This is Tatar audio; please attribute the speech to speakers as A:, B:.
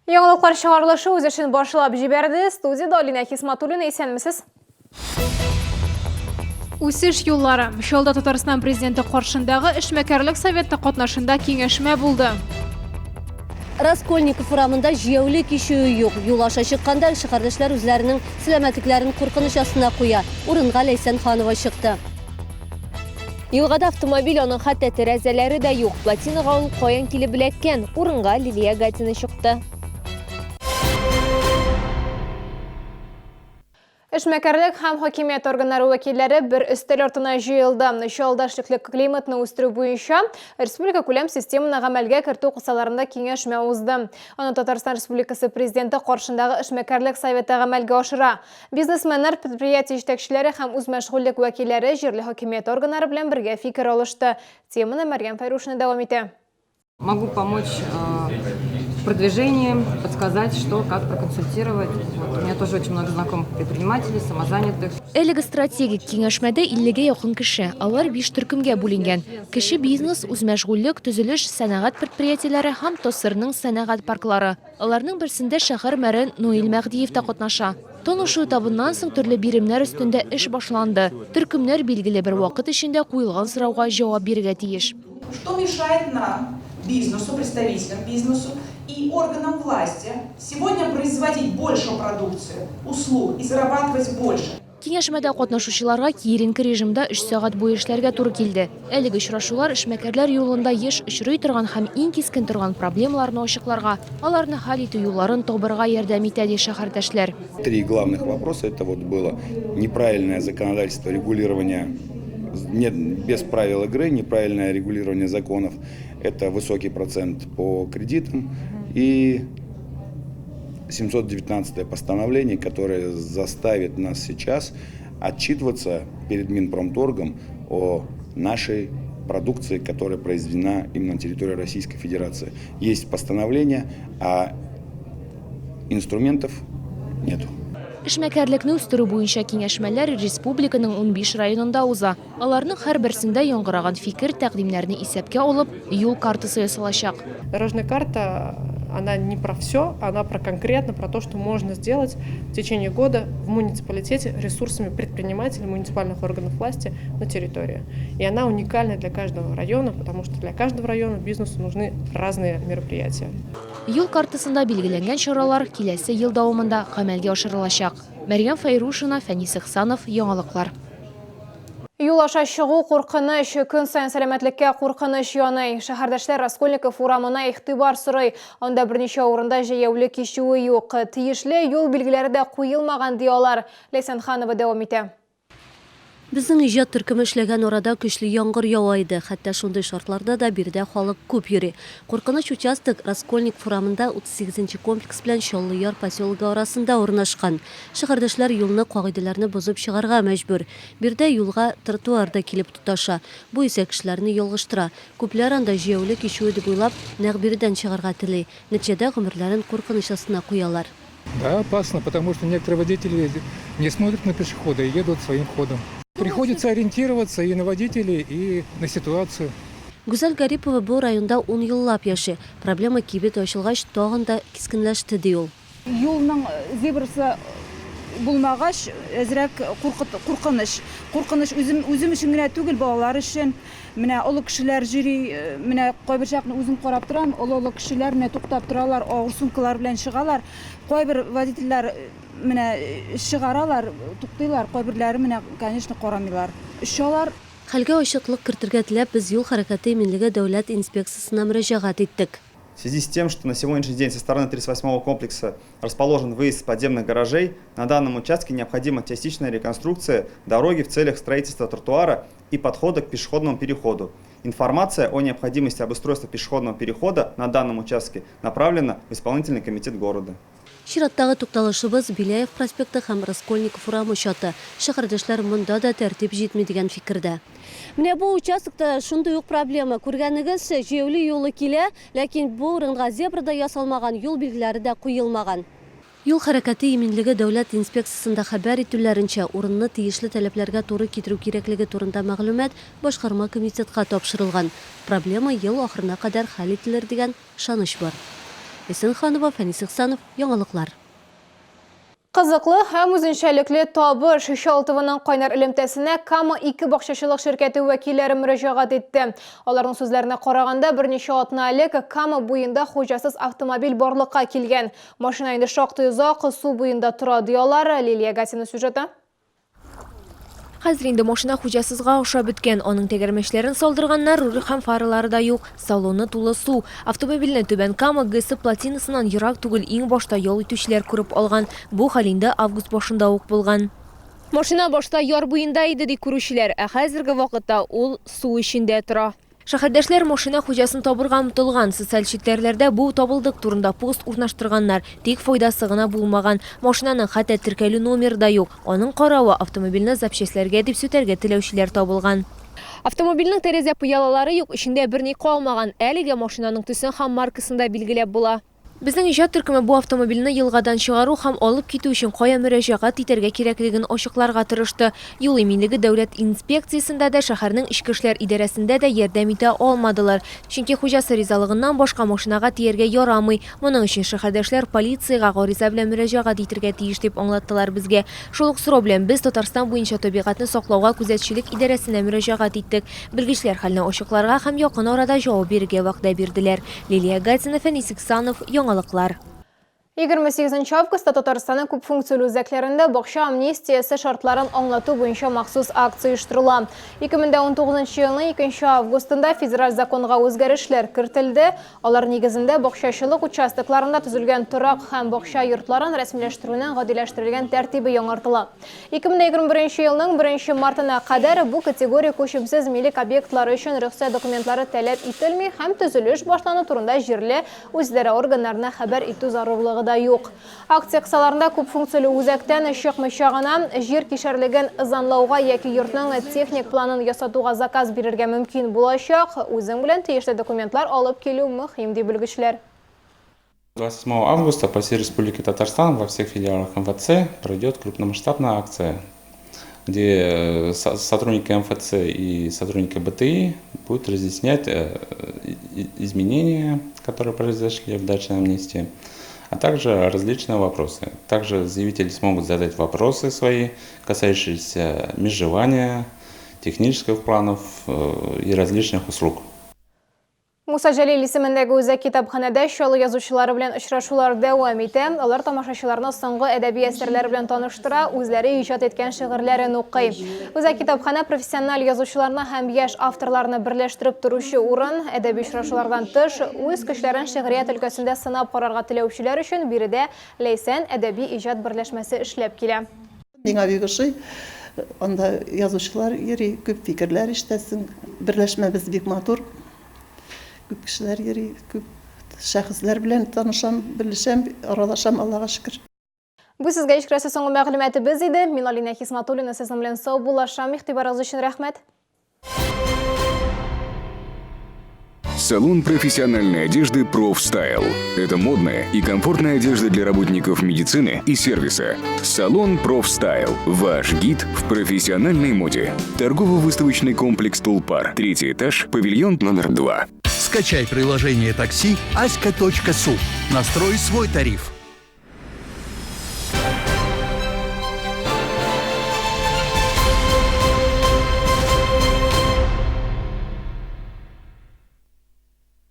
A: Яңалыклар чыгарылышы үз эшен башлап җибәрде. Студиядә Алинә Хисматуллина, исәнмесез. Үсеш юллары. Чаллыда Татарстан Президенты каршындагы эшмәкәрлек советы катнашында киңәшмә булды.
B: Раскольников урамында җәяүле кичүе юк. Юл аша чыкканда шәһәрдәшләр үзләренең сәламәтлекләрен куркыныч астына куя. Урынга Ләйсән Ханова чыкты.
C: Елгада автомобиль, аның хәтта тәрәзәләре дә юк. Плотинага ул каян килеп эләккән? Урынга Лилия Гатина чыкты.
A: Эшмәкәрлек һәм хакимият органнары вәкилләре бер өстәл артына җыелды. Чаллыда эшлекле климатны үстерү буенча республика күләм системаны гамәлгә кертү кысаларында киңәшмә узды. Аны Татарстан Республикасы Президенты каршындагы эшмәкәрлек советы гамәлгә ашыра. Бизнесменнар, предприятие җитәкчеләре һәм үзмәшгульлек вәкилләре җирле хакимият органнары белән бергә фикер алышты. Теманы Мәрьям Фәйрушина дәвам итә.
D: Могу помочь в продвижении, подсказать, что, как проконсультировать. Вот. У меня тоже очень много знакомых предпринимателей, самозанятых.
C: Әлеге стратегик киңәшмәдә 50 гә якын кеше. Алар биш төркемгә бүленгән. Кече бизнес, үзмәшгульлек, төзелеш, сәнәгать предприятиеләре һәм ТОСЭРның сәнәгать парклары. Аларның берсендә шәһәр мэры Наил Мәһдиев та катнаша. Танышу этабыннан соң төрле биремнәр өстендә эш башланды. Төркемнәр билгеле бер вакыт эчендә куелган сорауга җавап бирергә тиеш.
E: Что мешает нам, бизнесу, представителям бизнесу и органам власти сегодня производить больше продукции, услуг и зарабатывать больше?
C: Киңәшмәдә катнашучыларга киеренке режимда өч сәгать буе эшләргә туры килде. Әлеге очрашулар эшмәкәрләр юлында еш очрый торган һәм иң кискен торган проблемаларны ачыкларга, аларны хәл итү юлларын табырга ярдәм итә, ди шәһәрдәшләр.
F: Три главных вопроса это вот было неправильное законодательство, регулирование нет, без правил игры, неправильное регулирование законов, это высокий процент по кредитам и 719 постановление, которое заставит нас сейчас отчитываться перед Минпромторгом о нашей продукции, которая произведена именно на территории Российской Федерации. Есть постановление, а инструментов нету.
C: Эшмәкәрлекне үстерү буенча киңәшмәләр республиканың 15 районында уза. Аларның һәрберсендә яңгыраган фикер-тәкъдимнәрне исәпкә алып, юл картасы ясалачак.
G: Дорожная карта, она не про все, она про конкретно, про то, что можно сделать в течение года в муниципалитете ресурсами предпринимателей, муниципальных органов власти на территории. И она уникальна для каждого района, потому что для каждого района бизнесу нужны разные мероприятия.
C: Юл картасында билгеләнгән чаралар киләсе ел дәвамында гамәлгә ашырылачак. Мәрьям Фәйрушина, Фәнис Ихсанов, Яңалыклар.
A: Юл аша чыгу куркыныч, көн саен сәламәтлеккә куркыныч яный. Шәһәрдәшләр Раскольников урамына игътибар сорый. Анда берничә урында җәяүле кичүе юк. Тиешле юл билгеләре дә куелмаган, ди алар. Ләйсән Ханова дәвам итә.
B: Безнең иҗат төркеме эшләгән арада көчле яңгыр ява иде. Хәтта шундый шартларда да биредә халык күп йөри. Куркыныч участок Раскольников урамында 38 нче комплекс белән Чаллы Яр поселогы арасында урнашкан. Шәһәрдәшләр юлны кагыйдәләрне бозып чыгарга мәҗбүр. Биредә юлга тротуар да килеп тоташа. Бу исә кешеләрне ялгыштыра. Күпләр анда җәяүле кичүе дип уйлап, нәкъ биредән чыгарга тели. Нәтиҗәдә гомерләрен куркыныч астына куялар.
H: Да, опасно, потому что некоторые водители не смотрят на пешехода и едут своим ходом. Приходится ориентироваться и на водителей, и на ситуацию.
B: Гүзәл Гарипова бу районда ун еллап яши. Проблема кибет ачылгач тагын да кискенләште, ди ул.
I: Юлның зебрасы булмагач, әзрәк куркыныч. Куркыныч үзем, үзем өчен генә түгел, балалар өчен. Менә олы кешеләр йөри, менә кайбер чакны үзем карап торам, олы-олы кешеләр менә туктап торалар, авыр сумкалар белән чыгалар. Кайбер водительләр менә чыгаралар, туктыйлар, кайберләре менә, конечно, карамыйлар. Очалар.
B: Хәлгә ачыклык кертергә теләп, без юл хәрәкәте иминлеге дәүләт инспекциясенә мөрәҗәгать иттек.
J: В связи с тем, что на сегодняшний день со стороны 38-го комплекса расположен выезд с подземных гаражей, на данном участке необходима частичная реконструкция дороги в целях строительства тротуара и подхода к пешеходному переходу. Информация о необходимости обустройства пешеходного перехода на данном участке направлена в исполнительный комитет города.
B: Чираттагы тукталышыбыз Беляев проспекты һәм Раскольников урамы чаты. Шәһәрдәшләр монда да тәртип җитми дигән фикердә. Менә бу участокта шундый ук проблема. Күргәнегезчә, җәяүле юлы килә, ләкин бу урынга зебра да ясалмаган, юл билгеләре дә куелмаган. Юл хәрәкәте иминлеге дәүләт инспекциясендә хәбәр итүләренчә, урынны тиешле таләпләргә туры китерү кирәклеге турында мәгълүмат башкарма комитетка тапшырылган. Проблема ел ахырына кадәр хәл ителер дигән ышаныч бар. Ләйсән Ханова, Фәнис Ихсанов, Яңалыклар.
A: Кызыклы һәм үзенчәлекле табыш. Чалтовоның кайнар элемтәсенә Кама 2 бакчачылык ширкәте вәкилләре мөрәҗәгать итте. Аларның сүзләренә караганда, берничә атна элек Кама буенда хуҗасыз автомобиль барлыкка килгән. Машина инде шактый озак су буенда тора, ди алар. Лилия Гатина сюжеты.
C: Хәзер инде машина хуҗасызга охшап беткән. Аның тәгәрмәчләрен салдырганнар, руле һәм фаралары да юк. Салоны тулы су. Автомобильне Түбән Кама ГЭСы плотинасыннан ерак түгел иң башта ял итүчеләр күреп алган. Бу хәл инде август башында ук булган. Машина башта яр буенда иде, ди күрүчеләр. Ә хәзерге вакытта ул су эчендә тора. Шәһәрдәшләр машина хуҗасын табырга омтылган. Социаль челтәрләрдә бу табылдык турында пост урнаштырганнар. Тик файдасы гына булмаган. Машинаның хәтта теркәлү номеры да юк. Аның каравы, автомобильне запчастьләргә дип сүтәргә теләүчеләр табылган. Автомобильнең тәрәзә пыялалары юк, эчендә берни калмаган. Әлегә машинаның төсен һәм маркасын да билгеләп була. Безнең иҗат төркеме бу автомобильне елгадан чыгару һәм алып китү өчен кая мөрәҗәгать итәргә кирәклеген ачыкларга тырышты. Юл иминлеге дәүләт инспекциясендә дә, шәһәрнең эчке эшләр идарәсендә дә ярдәм итә алмадылар. Чөнки хуҗасы ризалыгыннан башка машинага тияргә ярамый. Моның өчен шәһәрдәшләр полициягә гариза белән мөрәҗәгать итергә тиеш, дип аңлаттылар безгә. Шул ук сорау белән без Татарстан буенча табигатьне саклауга күзәтчелек идарәсенә мөрәҗәгать иттек. Белгечләр хәлне ачыкларга һәм якын арада җавап бирергә вәгъдә бирделәр. Лилия Гатина, Фәнис Иксанов, Яңалыклар.
A: 28 нче августта Татарстанның күпфункцияле үзәкләрендә бакча амнистиясе шартларын аңлату буенча махсус акция оештырыла. 2019 нчы елның 2 нче августында федераль законга үзгәрешләр кертелде. Алар нигезендә бакчачылык участокларында төзелгән торак һәм бакча йортларын рәсмиләштерүнең гадиләштерелгән тәртибе яңартыла. 2021 елның беренче мартына кадәр бу категория күчемсез милек объектлары өчен рөхсәт документлары таләп ителми һәм төзелеш башлану турында җирле үзидарә органнарына хәбәр итү зарурлыгы да юк. Акция кысаларында күпфункцияле үзәктән чыкмыйча гына җир кишәрлеген ызанлауга яки йортның техник планын ясатуга заказ бирергә мөмкин булачак. Үзең белән тиешле документлар алып килү мөһим, ди белгечләр.
K: 27 августа по всей Республике Татарстан во всех филиалах МФЦ пройдет крупномасштабная акция, где сотрудники МФЦ и сотрудники БТИ будут разъяснять изменения, которые произошли в дачной амнистии, а также различные вопросы. Также заявители смогут задать вопросы свои, касающиеся межевания, технических планов и различных услуг.
A: Муса Җәлил исемендәге үзәк китапханәдә Чаллы язучылары белән очрашулар дәвам итә. Алар тамашачыларны соңгы әдәби әсәрләре белән таныштыра, үзләре иҗат иткән шигырьләрен укый. Үзәк китапханә профессиональ язучыларны һәм яшь авторларны берләштереп торучы урын. Әдәби очрашулардан тыш, үз көчләрен шигърият өлкәсендә сынап карарга теләүчеләр өчен биредә Ләйсән әдәби иҗат берләшмәсе эшләп килә.
L: Миңа бик ошый. Анда язучылар йөри, күп фикерләр ишетәсең. Берләшмәбез бик матур. Күп кешеләр йөри, күп шәхесләр белән танышам, белешәм, аралашам, Аллага шөкер.
A: Бу сезгә җиткерәсе соңгы мәгълүматыбыз иде. Мин Алинә Хисматуллина сезнең белән саубуллашам. Игътибарыгыз өчен рәхмәт.
M: Салон профессиональной одежды «Профстайл». Это модная и комфортная одежда для работников медицины и сервиса. Салон «Профстайл» – ваш гид в профессиональной моде. Торгово-выставочный комплекс «Тулпар». Третий этаж, павильон номер 2.
N: Скачай приложение такси аська.су. Настрой свой тариф.